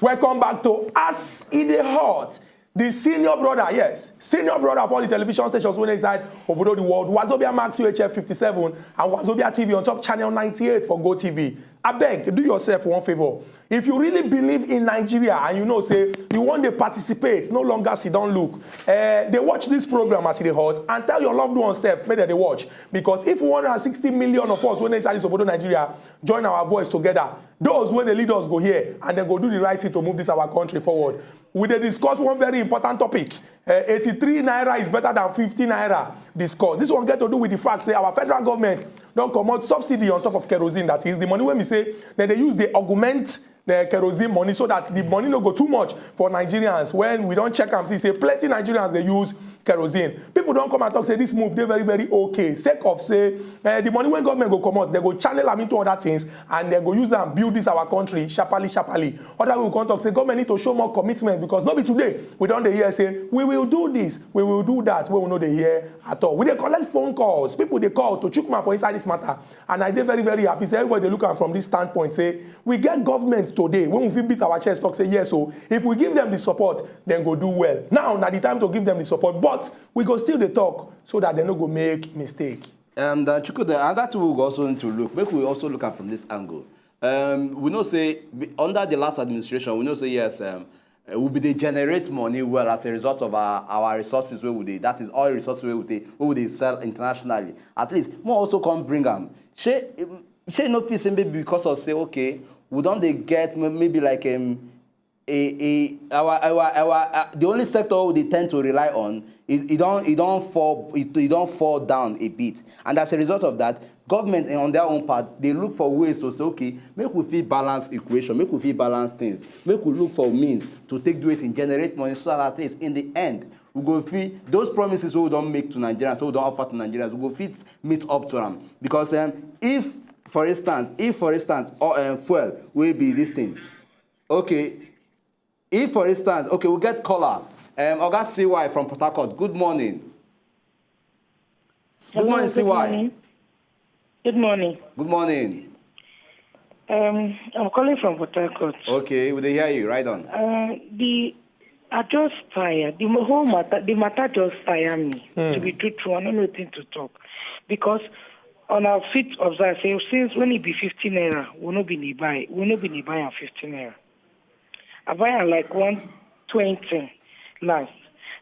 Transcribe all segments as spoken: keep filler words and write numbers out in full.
Welcome back to As E Dey Hot. The senior brother, yes, senior brother for all the television stations wey dey inside obodo the world, Wazobia Max U H F fifty-seven and Wazobia T V on top channel ninety-eight for Go T V. Abeg, do yourself one favor. If you really believe in Nigeria and you know say you wan dey participate, no longer sit down look. Eh, dey watch this program as e dey hot and tell your loved ones sef make dem dey watch. Because if one hundred and sixty million of us wey dey inside this obodo Nigeria join our voice together, those wey dey lead us go hear and dem go do the right thing to move this our country forward. We dey discuss one very important topic. Eh, eighty-three naira is better than fifty naira discuss. This one get to do with the fact say our federal government don comot subsidy on top of kerosene. That is the money wey be say dem dey use dey augment the kerosene money so that the money no go too much for Nigerians. When we don check am see say plenty Nigerians dey use kerosene. People don come and talk say this move dey very, very okay, sake of say, eh, the money wey government go comot, dem go channel am into other things and dem go use am build this our country sharparly, sharparly. Other people come talk say government need to show more commitment, because no be today we don dey hear say we will do this, we will do that, wey we no dey hear at all. We dey collect phone calls, people dey call to chook mouth for inside this matter, and I dey very, very happy say everybody dey look am from this standpoint say we get government today wey we fit beat our chest talk say yes o, if we give them the support, dem go do well. Now na the time to give them the support, but we go still dey talk so that dem no go make mistake. And uh, Chukwude, another thing we go also need to look, make we also look am from this angle. Um, we know say be- under the last administration, we know say yes, um, uh, we be dey generate money well as a result of our, our resources wey we dey, that is all resources wey we dey, wey we dey sell internationally. At least, more also come bring am. Shey, um, shey no fit say maybe because of say okay, we don dey get may- maybe like um, a a our our our uh, the only sector we dey tend to rely on, e e don e don fall e e don fall down a bit, and as a result of that, government eh, on their own part dey look for ways to say okay, make we fit balance equation, make we fit balance things, make we look for means to take do wetin generate money so that at least in the end we go fit those promises wey we don make to Nigerians, wey we don offer to Nigerians, we go fit meet up to am. Because um, if for instance if for instance uh, um, fuel wey be this thing, okay, if for instance okay, we get caller, um, Oga C Y from Port Harcourt, good morning. Good Hello, morning, good C Y. Morning. Good morning. Good morning. Um, I'm calling from Port Harcourt. Okay, we dey hear you. Right on. Uh, the I just tire. The mo- whole matter, the matter just tire me. To be truthful, I don't know thing to talk because on our feet observe say since when it be fifteen naira, we no be dey buy, we no be dey buy am fifteen naira. I buy am like one twenty last.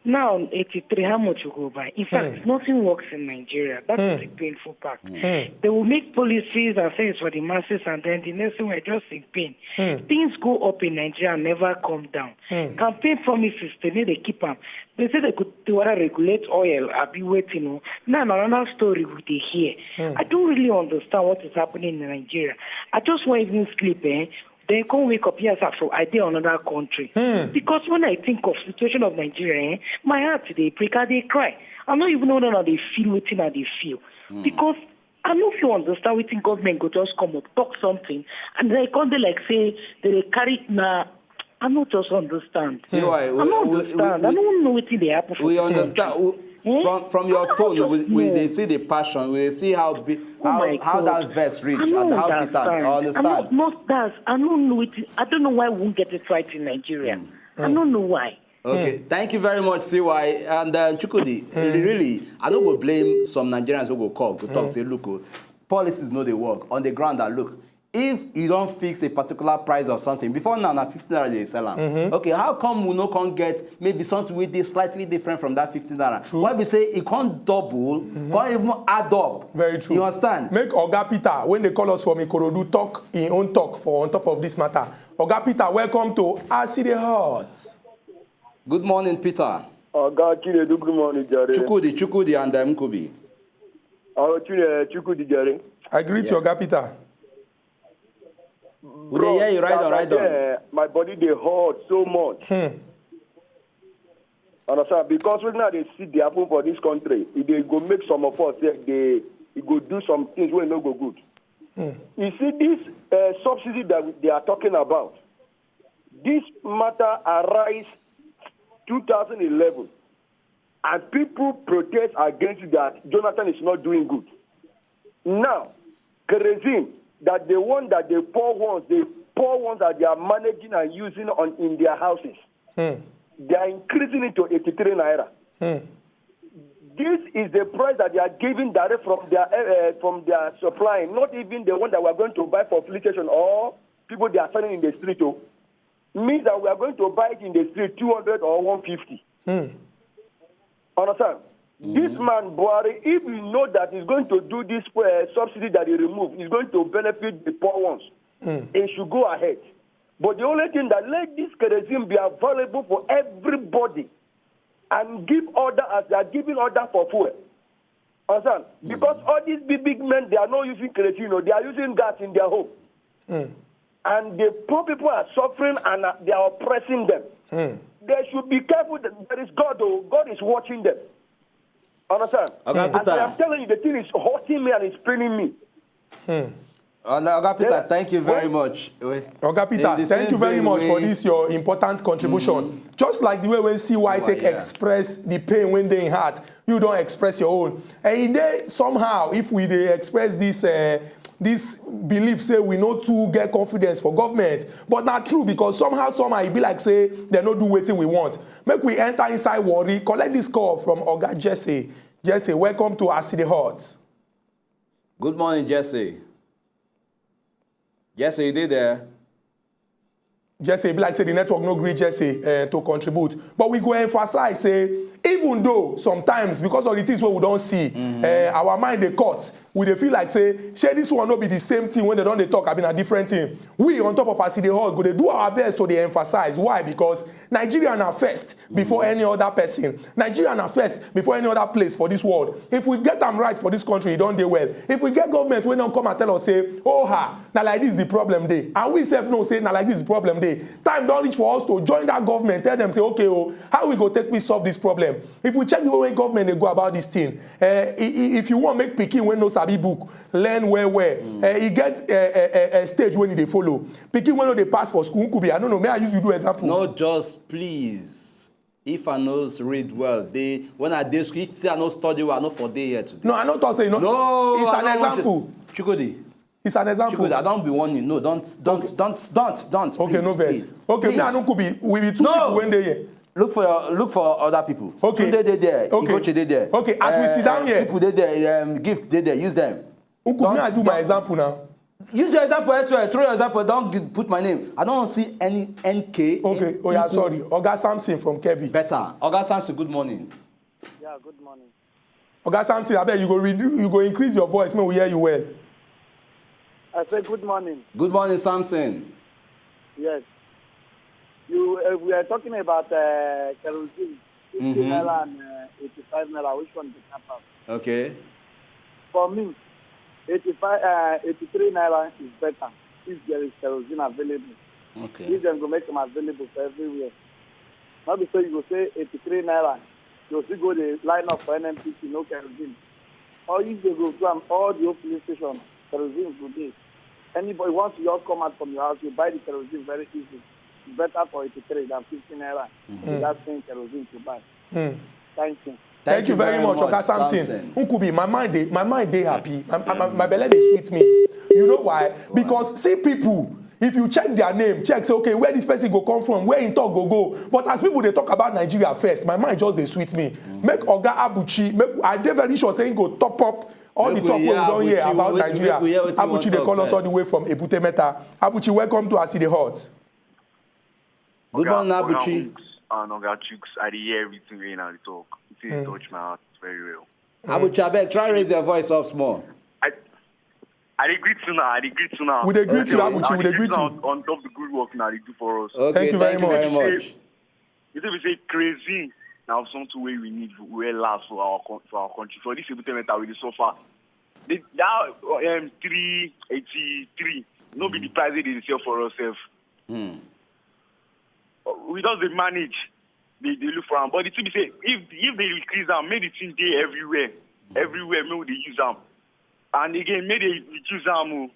Now eighty-three, how much you go buy? In fact, nothing works in Nigeria. That is the painful part. They will make policies and things for the masses, and then the next thing we just in pain. Things go up in Nigeria and never come down. Campaign promises, they need to keep am. They say they could do what regulate oil. I be waiting. Oh. Now another story we dey hear. I don't really understand what is happening in Nigeria. I just want even sleep. Eh? Then come wake up here, sir, so I dey another country. Because when I think of situation of Nigeria, eh, my heart dey break, I dey cry. I no even know how they feel wetin I dey feel. Because I no fit understand wetin government go just come up, talk something, and then come dey like say they dey carry na. I no just understand. See why? I We, no we, we, understand. I we, don't know wetin dey happen for we this understand. country. We, Eh? From from your I no tone, just we, we know. Dey see the passion. We dey see how bi- Oh how my how God. That vex reach I and don't how bitter. Understand. I I understand. Not, not that. I don't know it. I don't know why we won't get it right in Nigeria. I don't know why. Okay, thank you very much, C Y. And uh, Chukudi, really, I no go blame some Nigerians who go call, go talk, say, look, oh, policies no dey work on the ground. That look, if you don't fix a particular price of something, before now, na fifteen naira they sell am. Okay, how come we no can get maybe something wey dey slightly different from that fifteen naira? True. Why we say it can't double, can't even add up? Very true. You understand? Make Oga Peter, when they call us from Ikorodu, talk in own talk for on top of this matter. Oga Peter, welcome to As E Dey Hot. Good morning, Peter. Oga Chinedu, good morning, Jare. Chukudi, Chukudi, and um, Kubi. Oh, Chine, Chukudi, Jare. I greet you, Oga Peter. We dey hear you, right on, right on. My body dey hot so much. Understand? Because wetin I dey see dey happen for this country, e dey go make some of us sef dey e go do some things wey no go good. You see this uh, subsidy that they are talking about, this matter arise two thousand eleven, and people protest against it that Jonathan is not doing good. Now, kerosene that the one that they pour once, they poor ones that they are managing and using on in their houses. They are increasing it to eighty-three naira. This is the price that they are giving direct from their uh, from their supplying, not even the one that we are going to buy for filling station or people they are selling in the street. Oh, means that we are going to buy it in the street two hundred or one fifty. Understand? This man Buhari, if you know that he's going to do this uh, subsidy that he removed, he's going to benefit the poor ones. He should go ahead. But the only thing that let this kerosene be available for everybody and give order as they are giving order for fuel. Understand? Because all these big, big men, they are not using kerosene, oh, they are using gas in their home. And the poor people are suffering and uh, they are oppressing them. They should be careful. That there is God, oh, God is watching them. Understand? Oga And I am Peter. Telling you, the thing is hurting me and it's paining me. Uh, now, Oga Peter, Yeah. Thank you very Well, much. We- Oga in Peter, the thank same you very vein, much for we- this your important contribution. Just like the way when C Y Why, take yeah. Express the pain when they in heart, you don't express your own. And e dey somehow if we dey express this uh, this belief say we no too get confidence for government, but na true because somehow somehow e be like say dem no do wetin we want. Make we enter inside worry, collect this call from Oga Jesse. Jesse, welcome to As E Dey Hot. Good morning, Jesse. Jesse, you dey there? Jesse, e be like say the network no gree Jesse uh, to contribute. But we go emphasize say even though sometimes because of the things wey we don see, uh, our mind dey cut, we dey feel like say shey this one no be the same thing wey dem don dey talk abi na different thing. We on top of As E Dey Hot go dey do our best to dey emphasize. Why? Because Nigeria na first before any other person. Nigeria na first before any other place for this world. If we get am right for this country, e don dey well. If we get government wey don come and tell us say, oh ha, na like this the problem dey. And we sef know say na like this the problem dey. Time don reach for us to join that government, tell them say, okay, oh, how we go take fit solve this problem? If we check the way wey government dey go about this thing, eh, i- i- if you wan make pikin wey no sabi book learn well well, eh, e get eh, eh, eh, eh, stage wey e dey follow. Pikin wey no dey pass for school, Nkubi, I no know, may I use you do example? No, just please. If I no read well, they when I dey school, if say I no study well, I no for dey here today. No, I no talk say you no. No, It's I an don't want to- example. Chukudi, It's an example. Chukudi, I don't be warning. No, don't, don't, don't, don't, don't. Okay, please, no vex. Please, Okay, me please. I no could be. We be two No. People when dey here. Look for your, look for other people. Okay. Tunde dey there. Okay. Igoche dey there. Okay, as we Uh, sit down uh, here. People dey there. Um, gift dey there. Use them. Nkubi, me I Don't- do my don't- example now. Use your example elsewhere. Throw your example. Don't gi- put my name. I don't see any N K. Okay, oh yeah, sorry. Oga Samson from Kebbi. Better. Oga Samson, good morning. Yeah, good morning. Oga Samson, abeg you go redu- you go increase your voice make we hear you well. I say good morning. Good morning, Samson. Yes. You, uh, we are talking about uh, kerosene, fifty Mhm. naira and uh, eighty-five naira. Which one is better? Okay. For me, eighty-five, uh, eighty-three naira is better if there is kerosene available. Okay. If dem go make them available for everywhere. Not because you go say eighty-three naira, you still go the line up for N N P C, no kerosene. Or if they go do am, all the whole police station, kerosene go dey. Anybody, once you just come out from your house, you buy the kerosene very easy. It's better for eighty-three than fifty naira. Without paying kerosene to buy. Thank you. Thank, you very much, Oga Samson. Nkubi, my mind dey my mind dey happy. My, my, my belle dey sweet me. You know why? Because see people, if you check their name, check say okay, where this person go come from, where him talk go go. But as people dey talk about Nigeria first, my mind just dey sweet me. Make Oga Abuchi, make I dey very sure say he go top up all Make the talk we wey we hear don hear Abuchi, about wetin- make we Nigeria. hear wetin he Abuchi wan dey talk call us all first. The way from Ebute Meta. Abuchi, welcome to As E Dey Hot. Good morning, Oga Abuchi. Hooks and Oga Chooks, I dey hear everything wey una dey talk. It dey touch my heart very well. Abuchi, abeg, try raise your voice up small. I I dey greet una, I dey greet una. We dey greet you, I Abuchi, we dey dey greet una you. On top the good work una dey do for us. Okay, Thank you very thank you much. very much. You say we say kerosene na something wey we need well last for our coun- for our country. For this Ebute Meta we dey suffer. The, that um, three eighty-three no be the price wey they dey sell for us sef. Hmm. We just dey manage, dey dey look for am. But the thing be say if if they increase am, make the thing dey everywhere, everywhere make we dey use am. And again, make they reduce am o.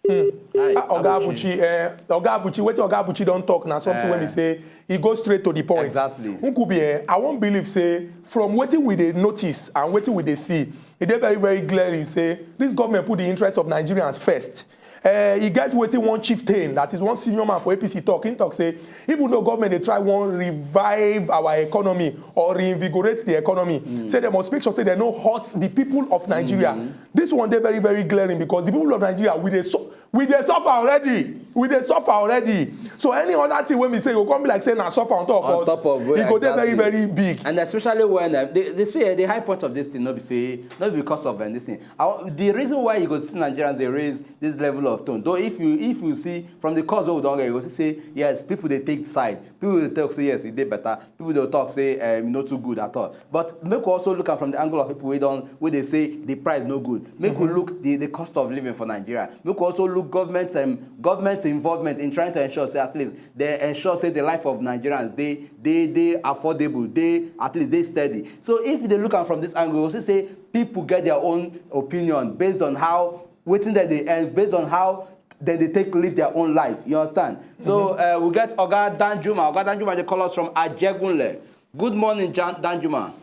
Hi, Ah, Oga Abuchi, eh, Oga Abuchi, wetin Oga Abuchi don talk na something wey Eh. be say e go straight to the point. Exactly. Nkubi, eh, I wan believe say from wetin we dey notice and wetin we dey see, e dey very very glaring say this government put the interest of Nigerians first. Uh, e get wetin one chieftain, that is one senior man for A P C, talk. He talk say, even though government dey try wan revive our economy or reinvigorate the economy, say dem must make sure say dem no hurt the people of Nigeria. This one dey very, very glaring, because the people of Nigeria, we dey su-, we dey suffer already. We dey suffer already. So any other thing wey be say, e go come be like say na suffer on top of us, e go dey very, very big. And especially when, uh, they, they say, uh, the high point of this thing no be say, no be because of, uh, this thing. Uh, the reason why you go see Nigerians dey raise this level of tone, though, if you, if you see from the calls wey we don get, you go see say, yes, people dey take side. People dey talk say, yes, e dey better. People dey talk say, um, e no too good at all. But make we also look am from the angle of people wey don, wey dey say the price no good. Make we look the, the cost of living for Nigeria. Make we also look government, um, government involvement in trying to ensure say at least they ensure say the life of Nigerians dey, dey, dey affordable, dey at least dey steady. So if you dey look am from this angle, you go see say people get their own opinion based on how wetin dem dey earn, based on how dem dey take live their own life. You understand? So, uh, we get Oga Danjuma. Oga Danjuma dey call us from Ajegunle. Good morning, Jan-, Danjuma.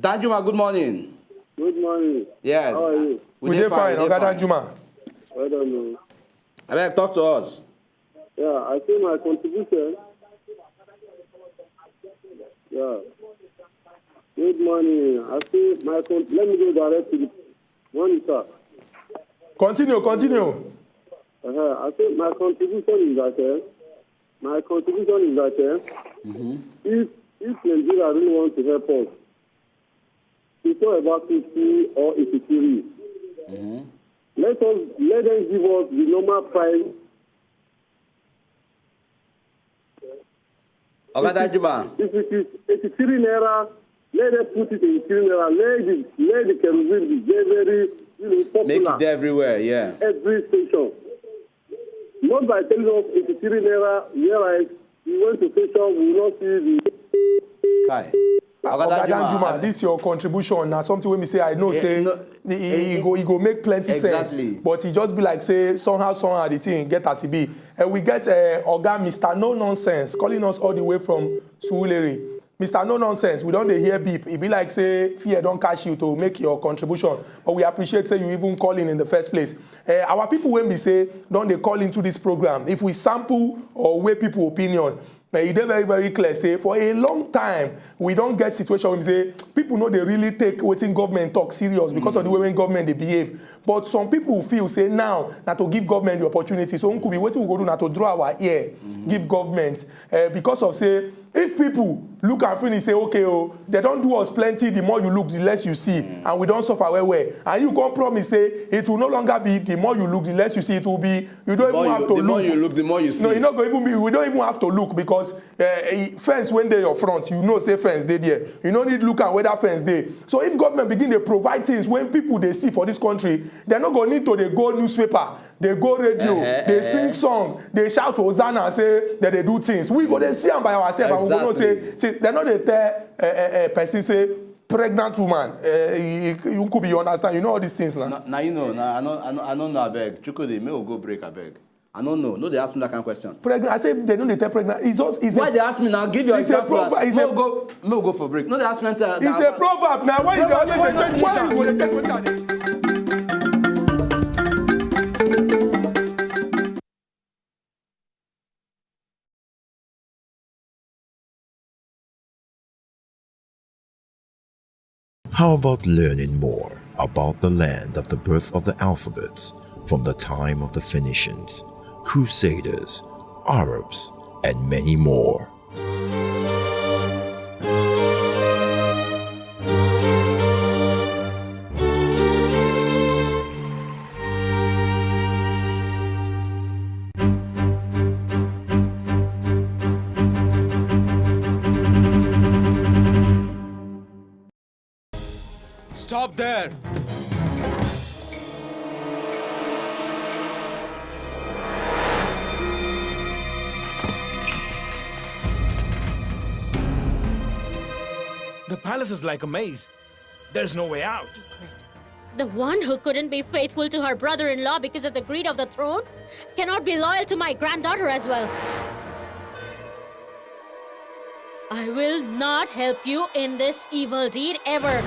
Danjuma, good morning. Good morning. Yes. How are you? We dey fine, Oga Danjuma. Well done o. Abeg, talk to us. Yeah, I say my contribution. Yeah. Good morning. I say my con-, let me go direct to the morning, sir. Continue, continue. Uh-huh. I say my contribution is that, eh, my contribution is that, eh, if, if Nigeria really want to help us, it's not about fifty or eighty-three. Let us, let them give us the normal price. Oga Danjuma. If it is eighty-three naira, let them put it eighty-three naira. Let the, let the kerosene be very, very, you know, popular. Make it dey everywhere, yeah. Every station. Not by telling us eighty-three naira, whereas we went to station, we will not see the Kai. Oga Danjuma, this your contribution na something wey me say I know say e, e, e go, e go make plenty sense. Exactly. But e just be like say somehow, somehow the thing get as e be. And we get, uh, Oga Mister No Nonsense calling us all the way from Surulere. Mister No Nonsense, we don dey hear beep. E be like say fear don catch you to make your contribution, but we appreciate say you even call in in the first place. Uh, our people wey be say don dey call into this program, if we sample or weigh people opinion, uh, e dey very, very clear say for a long time we don get situation wey be say people no dey really take wetin government talk serious because of the way wey government dey behave. But some people feel say now na to give government the opportunity. So Nkubi, wetin we go do na to draw our ear, give government, uh, because of say if people look and finish say, okay, oh, they don do us plenty, the more you look, the less you see, and we don suffer well well, and you come promise say it will no longer be the more you look, the less you see, it will be you don't even have to look. The more you look, the more you see. No, e no go even be, we don't even have to look because, uh, fence wey dey your front, you know say fence dey there. You no need look am whether fence dey. So if government begin dey provide things wey people dey see for this country, dem no go need to dey go newspaper, dey go radio, dey sing song, dey shout hosanna say dem dey do things. We go dey see am by ourselves and we go know say, see, dem no dey tell, uh, uh, uh, person say pregnant woman, uh, you, you could be, you understand, you know all these things now. Na, na you know, na, I no, I no, I no know, abeg. Chukwudi, make we go break, abeg. I no know. No dey ask me that kind of question. Pregnant, I say they no dey tell pregnant. It's just, it's why they ask me now? Give your example. It's a proverb. Make we go, make we go for break. No dey ask me anything. It's a proverb. Now why you dey always dey check? Why you go dey check wetin I dey? How about learning more about the land of the birth of the alphabets from the time of the Phoenicians, Crusaders, Arabs, and many more? Stop there! The palace is like a maze. There's no way out. The one who couldn't be faithful to her brother-in-law because of the greed of the throne cannot be loyal to my granddaughter as well. I will not help you in this evil deed ever.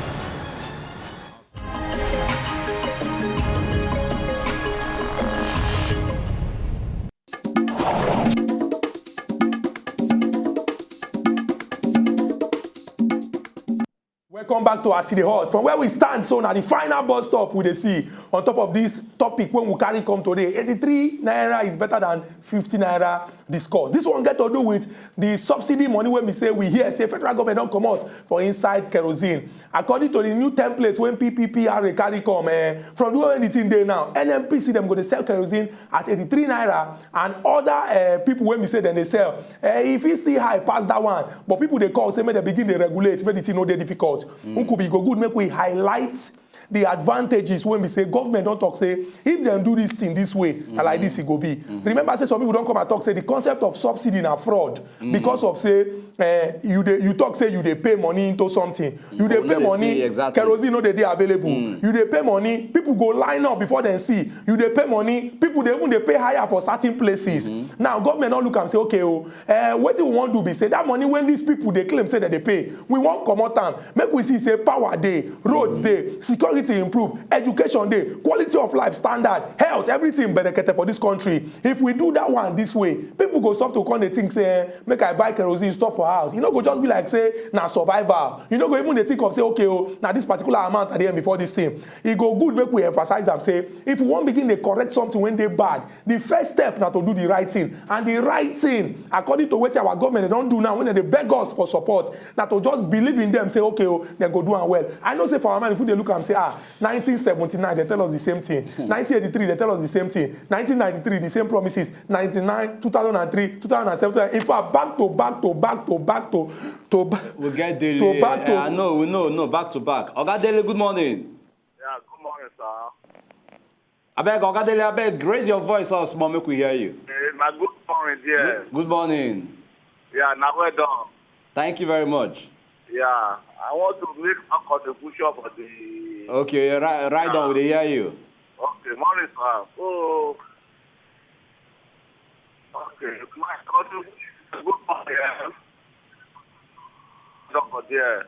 Come back to as e dey hot. From where we stand so, na the final bus stop we dey see on top of this topic wey we carry come today. Eighty-three naira is better than fifty naira discuss. This one get to do with the subsidy money wey be say we hear say federal government don comot for inside kerosene. According to the new template wey P P P R A carry come, eh, from the way wey the thing dey now, N N P C dem go dey sell kerosene at eighty-three naira, and other, eh, people wey be say dem dey sell, eh, e fit still high pass that one. But people dey call say make dem begin dey regulate, make the thing no dey difficult. Nkubi, e go good make we highlight the advantages wey be say government don talk say if dem do this thing this way, na like this e go be. Remember say some people don come and talk say the concept of subsidy na fraud, because of say, eh, you dey, you talk say you dey pay money into something, you dey pay money, kerosene no dey dey available, you dey pay money, people go line up before dem see, you dey pay money, people dey even dey pay higher for certain places. Now government don look am say, okay o, eh, wetin we wan do be say that money wey these people dey claim say dem dey pay, we wan comot am, make we see say power dey, roads dey, security improve, education dey, quality of life standard, health, everything berekete for this country. If we do that one this way, people go stop to come dey think say, eh, make I buy kerosene store for house. E no go just be like say na survival. You no go even dey think of say, okay o, na this particular amount I dey earn before this thing. E go good make we emphasize am say if we wan begin dey correct something wey dey bad, the first step na to do the right thing. And the right thing, according to wetin our government don do now, when dem dey beg us for support, na to just believe in them, say, okay o, dem go do am well. I know say for our mind, if we dey look am say, ah, nineteen seventy-nine, dem tell us the same thing. Nineteen eighty-three, dem tell us the same thing. Nineteen ninety-three, the same promises. Ninety-nine, two thousand and three, two thousand and seven. In fact, back to back to back to back to to ba- We get daily. To back to. Uh, no, we know, no, back to back. Oga Dele, good morning. Yeah, good morning, sir. Abeg, Oga Dele, abeg, raise your voice up small, make we hear you. Eh, na good morning, dear. Good, good morning. Yeah, na well done. Thank you very much. Yeah, I want to make a contribution for the. Okay, right, right down, we dey hear you. Okay, morning, sir. So, okay, my contribution is good morning. Doctor, dear.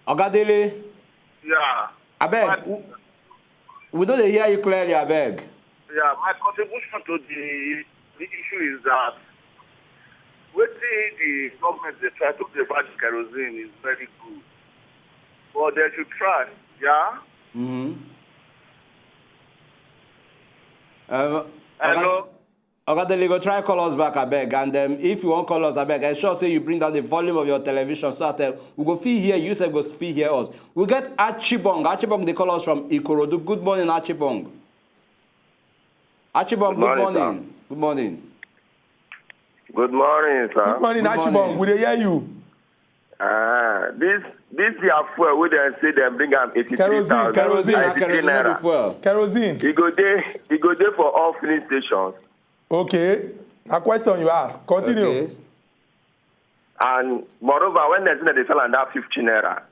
Oga Dele, Yeah. abeg, w- we no dey hear you clearly, abeg. Yeah, my contribution to the the issue is that wetin the government dey try to do about the kerosene is very good, but they should try. Yeah. Mm-hmm. Uh, Hello. Oga Dele, go try call us back, abeg. And um, if you wan call us, abeg, ensure say you bring down the volume of your television so that uh, we go fit hear you, sef go fit hear us. We get Archibong. Archibong dey call us from Ikorodu. Good morning, Archibong. Archibong, good morning. Good morning. Good morning, sir. Good morning, Archibong. We dey hear you. Ah, this this their fuel wey dem say dem bring am eighty three thousand. Kerosene, kerosene. Ah, kerosene no be fuel. Kerosene. E go dey e go dey for all filling stations. Okay. Na question you ask. Continue. Okay. And moreover, when dem say dem dey sell am that fifty naira,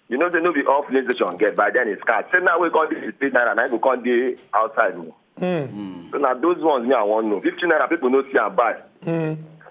you know say no be all filling station get, by then it's scarce. Say now we come dey fifty naira, na e go come dey outside o. So na those ones me I wan know. Fifty naira, people no see am buy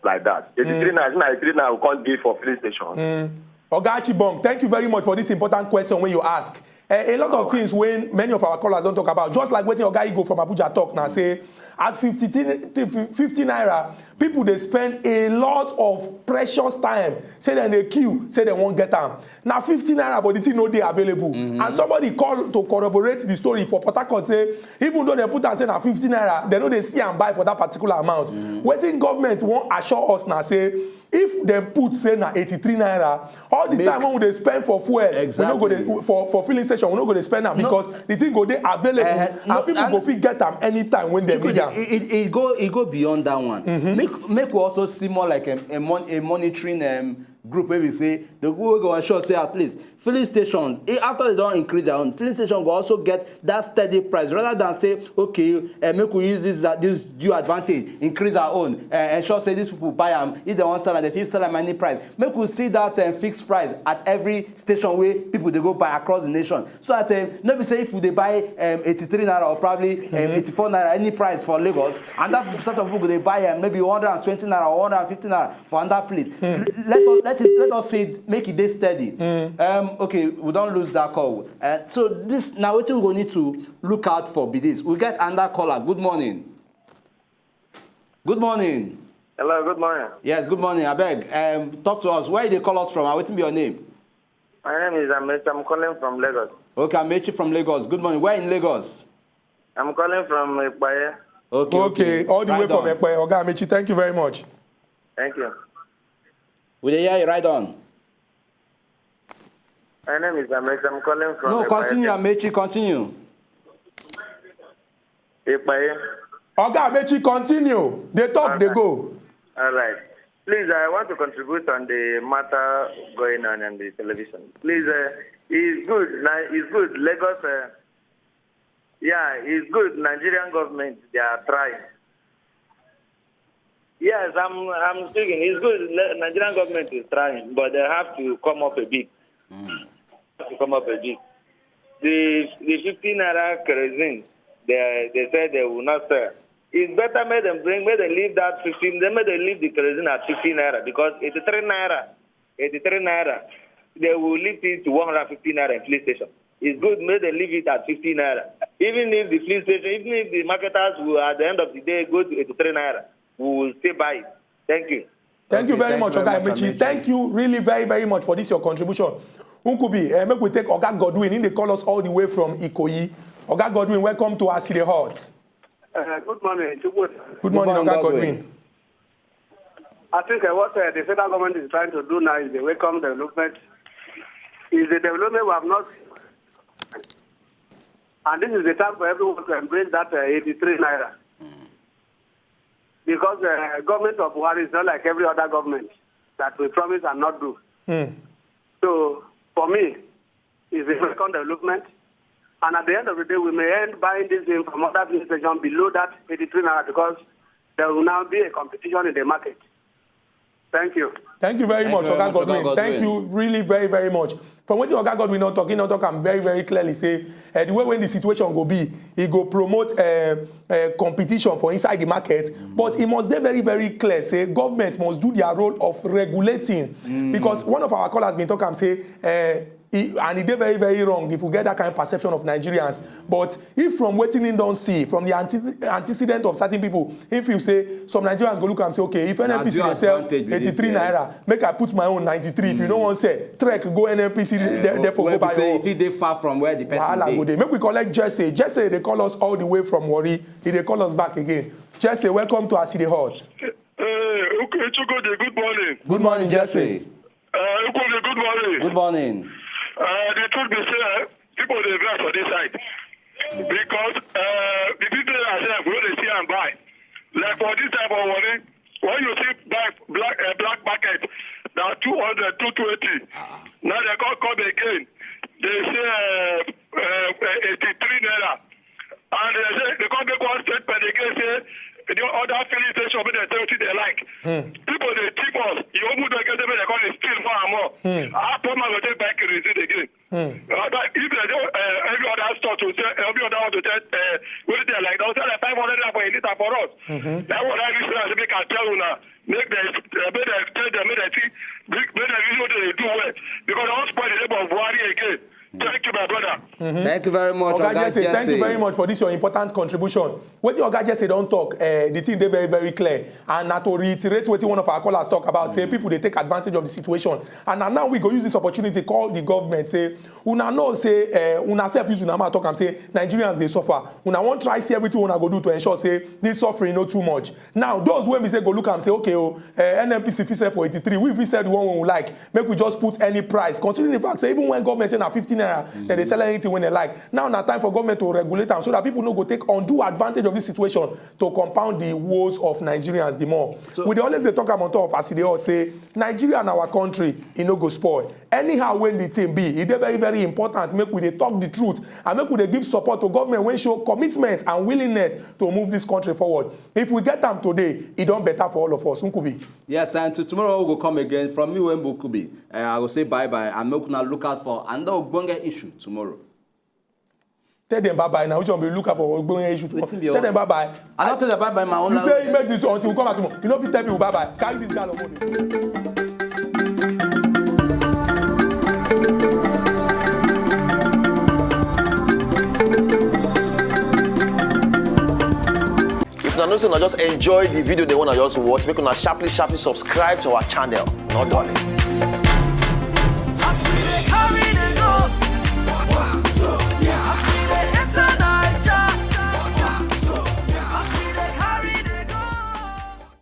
like that. Eighty three naira, na eighty three naira go come dey for filling station. Oga Archibong, thank you very much for this important question wey you ask. Eh, a lot of things wey many of our callers don talk about, just like wetin Oga Igo from Abuja talk na say at fifty, fifty naira, people dey spend a lot of precious time, say dem dey queue, say dem wan get am. Na fifty naira, but the thing no dey available. And somebody call to corroborate the story for Port Harcourt say even though dem put am say na fifty naira, dem no dey see am buy for that particular amount. Wetin government wan assure us na say if dem put say na eighty three naira, all the time wey we dey spend for fuel, we no go dey, for for filling station, we no go dey spend am because the thing go dey available and people go fit get am anytime when dem need am. E e- e go e go beyond that one. Make make we also see more like a, a, mon, a monitoring um, group wey we say the go go ensure say at least filling stations, eh, after they don increase their own, filling station go also get that steady price rather than say okay, uh, make we use this uh, this due advantage, increase our own, uh, ensure say these people buy am, if they wan sell am, they fit sell am any price. Make we see that um, fixed price at every station wey people dey go buy across the nation, so that um, no be say if we dey buy um, eighty three naira or probably um, eighty four naira any price for Lagos, and that set of people go dey buy um, maybe one hundred and twenty naira or one hundred and fifty naira for another plate. Let us let us let us see it, make e dey steady. Um, okay, we don lose that call. Uh, so this na wetin we go need to look out for be this. We get another caller. Good morning. Good morning. Hello, good morning. Yes, good morning. Abeg, um, talk to us. Where you dey call us from? And wetin be your name? My name is Amechi. I'm calling from Lagos. Okay, Amechi from Lagos. Good morning. Where in Lagos? I'm calling from Ipaye. Okay, okay, all the way from Ekpe. Oga Amechi, thank you very much. Thank you. We dey hear you. Right on. My name is Amechi. I'm calling from No, Ipaye. Continue, Amechi. Continue. Ipaye. Oga Amechi, continue. Dey talk, dey go. All right. Please, I want to contribute on the matter going on on the television. Please, uh, it's good. Ni- It's good. Lagos, uh, yeah, it's good. Nigerian government, they are trying. Yes, I'm I'm speaking. It's good. Le- Nigerian government is trying, but they have to come up a bit. Have to come up a bit. The the fifteen naira kerosene, they they said they will not sell. It's better make them bring, make them leave that fifteen. Then make them leave the kerosene at fifteen naira, because eighty-three naira, eighty-three naira, they will lift it to one hundred fifty naira in police station. It's good make they leave it at fifteen naira. Even if the police station, even if the marketers will at the end of the day go to eighty-three naira, we will still buy it. Thank you. Thank you Okay, very thank much, you very Oga much, Amechi. Amechi. Thank you really very, very much for this your contribution. Nkubi, uh, make we take Oga Godwin. He dey call us all the way from Ikoyi. Oga Godwin, welcome to As E Dey Hot. Uh, good morning, Chukwuta. Good morning, morning, Oga Godwin. Godwin. I think uh, what uh, the federal government is trying to do now is a welcome development. Is a development we have not, and this is the time for everyone to embrace that uh, eighty-three naira. Because uh, government of Buhari is not like every other government that we promise and not do. So for me, it's a welcome development. And at the end of the day, we may end buying this thing from other police station below that eighty-three naira, because there will now be a competition in the market. Thank you. Thank you very Thank much, you very Oga much, Oga Godwin. Thank Godwin. You really very, very much. From wetin Oga Godwin don talk, he don talk am very, very clearly say uh, the way when the situation go be, e go promote uh, uh, competition for inside the market. But e must dey very, very clear say government must do their role of regulating, because one of our callers bin talk am say uh, e and e dey very, very wrong if we get that kind of perception of Nigerians. But if from wetin he don see, from the antece- antecedent of certain people, he feel say some Nigerians go look am say, okay, if N N P C due dey sell advantage be this, eighty-three yes. naira, make I put my own ninety-three. If you no wan sell, trek go N N P C de- depot Where go be buy say your if it dey far from where the person Wahala go dey. Dey. Make we collect Jesse. Jesse dey call us all the way from Warri. He dey call us back again. Jesse, welcome to As E Dey Hot. Uh, okay, Chukwudi, good morning. Good morning, Jesse. Uh, Chukwudi, good morning. Good morning. Uh, the truth be said, people dey vex for this side because uh, the people that sell we dey see and buy. Like for this type of money, when you see buy black uh, black market, na two hundred, two twenty. Now they come come again. They say uh, uh, uh, eighty-three naira. And they say they come make one statement again say the other filling station make dem sell wetin dem like. People dey cheap us. You open the gate make dem come dey steal more and more. How poor man go take buy kerosene again? Other if dem dey uh, every other store to sell every other one to sell uh, wetin dem like, dem go sell like five hundred naira for a litre for us. That one I reach now say make I tell una make dem uh, make dem tell dem make dem see make dem really know wetin dem dey do well, because dem wan spoil the name of Buhari again. Thank you, my brother. Thank you very much, Oga Oga Jesse, thank you very much for this your important contribution. Wetin Oga Jesse don talk, uh, the thing dey very, very clear. And na to reiterate wetin one of our callers talk about, say people dey take advantage of the situation. And na now we go use this opportunity call the government say una know say uh, una sef use una mouth talk am say Nigerians dey suffer. Una wan try see everything una go do to ensure say this suffering no too much. Now those wey be say go look am say okay o, uh, N N P C fit sell for eighty-three, we fit sell the one wey we like. Make we just put any price, considering the fact say even when government say na fifty naira, dem dey sell anything wey dem like. Now na time for government to regulate am so that people no go take undue advantage of this situation to compound the woes of Nigerians the more. So, we dey always dey talk am on top of As E Dey Hot say Nigeria na our country, e no go spoil. Anyhow wey the thing be, e dey very, very important make we dey talk the truth and make we dey give support to government wey show commitment and willingness to move this country forward. If we get am today, e don better for all of us. Nkubi. Yes, and to tomorrow we go come again. From me, Wembu Kubi, uh, I go say bye bye and make una look out for another ogbonge issue tomorrow. Tell them bye bye now. Which one be look out for ogbonge issue tomorrow? Wetin be Tell your them bye bye. I don tell them bye bye, my own. You say you make this until we come out tomorrow. You no fit tell people bye bye. Carry this guy of money. If Una know say una just enjoy the video dem wey una just watch, make una sharply sharply subscribe to our channel. No dulling.